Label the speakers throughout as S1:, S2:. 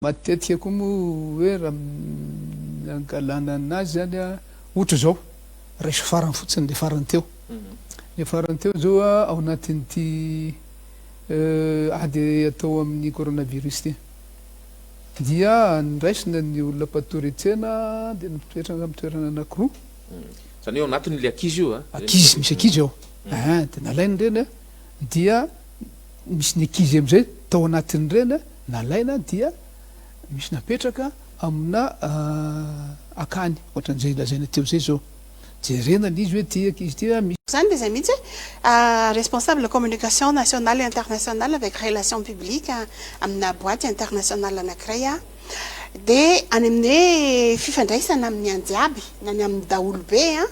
S1: Matetika koa moa hoe raha ny angalana anazy zany a, ohatra zao, raiso farany fotsiny le farany teo. Le farany teo zao a, ao anatin'ity ady atao amin'ny coronavirus ity dia niraisina ny olona mpatory an-tsena dia nipetraka amin'ny toerana anakiroa.
S2: Zany hoe ao anatin'le ankizy io a?
S1: Ankizy, misy ankizy ao. Ein, dia nalaina ireny a, dia misy ny ankizy amizay tao anatin'ireny a, nalaina dia misy napetraka amina akany ohatran'izay lazaina teo zay zao. Jerena le izy hoe ty ankizy ty a misy.
S3: Zany de zay mihitsy hoe responsable communication nationale et internationale avec relation publique amina boite internationale anakiray aho. De any amin'ny hoe fifandraisana amin'ny anjiaby na ny amin'ny daholobe an,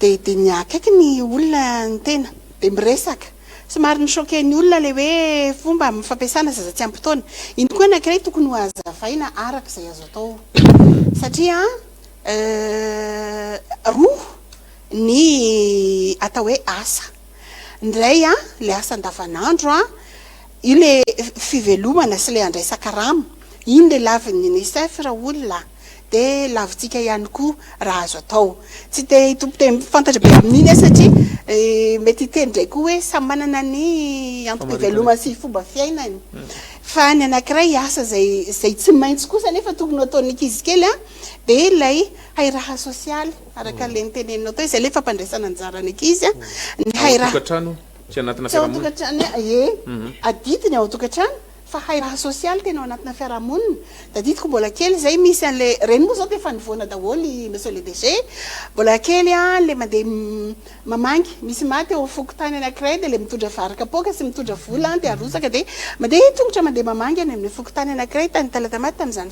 S3: de de ny akaiky ny olona ny tena de miresaka. Somary ni-choquer ny olona le hoe fomba fampiasana zaza tsy ampy taona. Iny koa anakiray tokony ho hazavaina araka izay azo atao satria roa ny atao hoe asa. Ny iray an, le asa andavanandro an, io le fivelomana sy le andraisan-karama, iny le lavin'ny UNICEF raha olona, de lavintsika ihany koa raha azo atao. Tsy te hitompo-teny fantatra be amin'iny aho satria mety hiteny indray koa hoe samy manana ny antom-pivelomany sy fomba fiainany. Fa ny anankiray asa izay izay tsy maintsy kosa nefa tokony ho ataon'ny ankizy kely an, dia ilay hairaha sosialy araka ilay noteneninao teo, izay ilay fampandraisana anjara ny ankizy an, ny
S2: Ao
S3: hairaha.
S2: an-tokantrano, tsy anatina
S3: Tsy ao
S2: fiarahamonina.
S3: an-tokantrano, ie, adidiny ao an-tokantrano fa hairaha sosialy tena ao anatina fiarahamonina. Tadidiko mbola kely izay misy an'ilay, ireny moa izao dia efa nivoana daholo Monsieur le DG, mbola kely an, ilay mandeha mamangy, misy maty eo amin'ny fokontany anankiray dia ilay mitondra vary kapoaka sy mitondra vola dia arotsaka dia mandeha tongotra mandeha mamangy any amin'ny fokontany anankiray tany Talatamaty tamin'izany.